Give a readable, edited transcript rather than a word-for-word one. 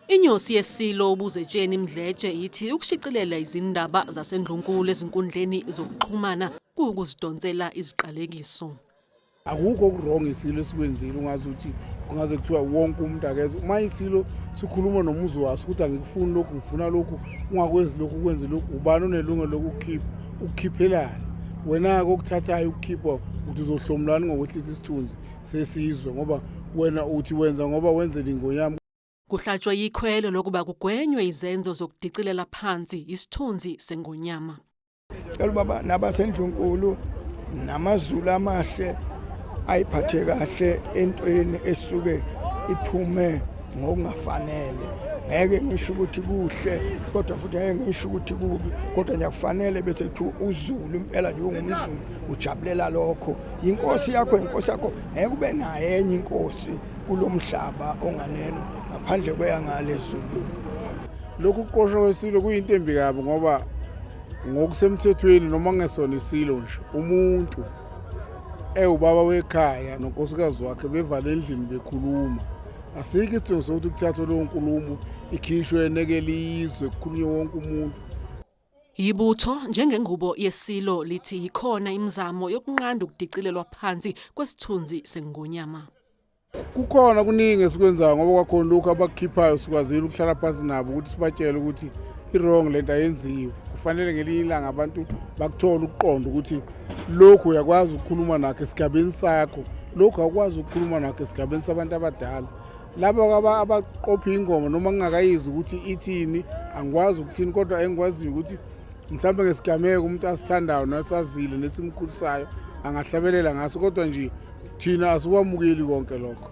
Inyosi yeSilo uBuzetsheni Mdletshe ithi ukushicilela izindaba zasendlunkulu ezinkundleni zokuxhumana kuwukuzidonsela iziqalekiso. Akukho oku-wrong isilo esikwenzile, ungazi ukuthi kungaze kuthiwa wonke umuntu akeze. Uma isilo sikhuluma nomuzi waso ukuthi angikufuni lokhu, ngifuna lokhu, ungakwenzi lokhu, ukwenze lokhu, ubani onelungelo lokukhipha? Ukukhiphelana wena-ke okuthathayo ukukhipha uthi uzohlomulani ngokwehlisa isithunzi sesizwe, ngoba wena uthi wenza ngoba wenzela ingonyama. Kuhlatshwe ikhwelo lokuba kugwenywe izenzo zokudicilela phansi isithunzi sengonyama. Cela ubaba nabasendlunkulu namaZulu amahle ayiphathe kahle entweni esuke iphume ngokungafanele. Ngeke ngisho ukuthi kuhle, kodwa futhi ngeke ngisho ukuthi kubi, kodwa nje akufanele bese kuthiwa uZulu impela nje ungumZulu ujabulela lokho. Inkosi yakho, inkosi yakho, ngeke ube naye enye inkosi kulomhlaba onganeno ngaphandle kweyangale ezulwini. Lokhu kuqoshwa kwesilo kuyinto embi kabi, ngoba ngokusemthethweni noma kungesona isilo nje, umuntu ewubaba wekhaya nonkosikazi wakhe bevale endlini bekhuluma, asikho isidingo sokuthi kuthathwe leyo nkulumo ikhishwe enekele izwe, kukhulunywe wonke umuntu. Ibutho njengengubo yeSilo lithi yikhona imizamo yokunqanda ukudicilelwa phansi kwesithunzi sengonyama. Kukhona kuningi esikwenzayo, ngoba kwakhona lokhu abakukhiphayo sikwazile ukuhlala phansi nabo ukuthi sibatshele ukuthi i-wrong lento ayenziwe. Kufanele ngelinye ilanga abantu bakuthole ukuqonda ukuthi lokhu uyakwazi ukukhuluma nakho esigabeni sakho, lokhu awukwazi ukukhuluma nakho esigabeni sabantu abadala. Laba abaqopha ingoma noma ngingakayizwa ukuthi ithini, angikwazi ukuthini, kodwa engikwaziyo ukuthi mhlawumbe ngesigameko umuntu asithandayo nesazile nesimkhulisayo angahlabelela ngaso, kodwa nje thina asikwamukeli konke lokho.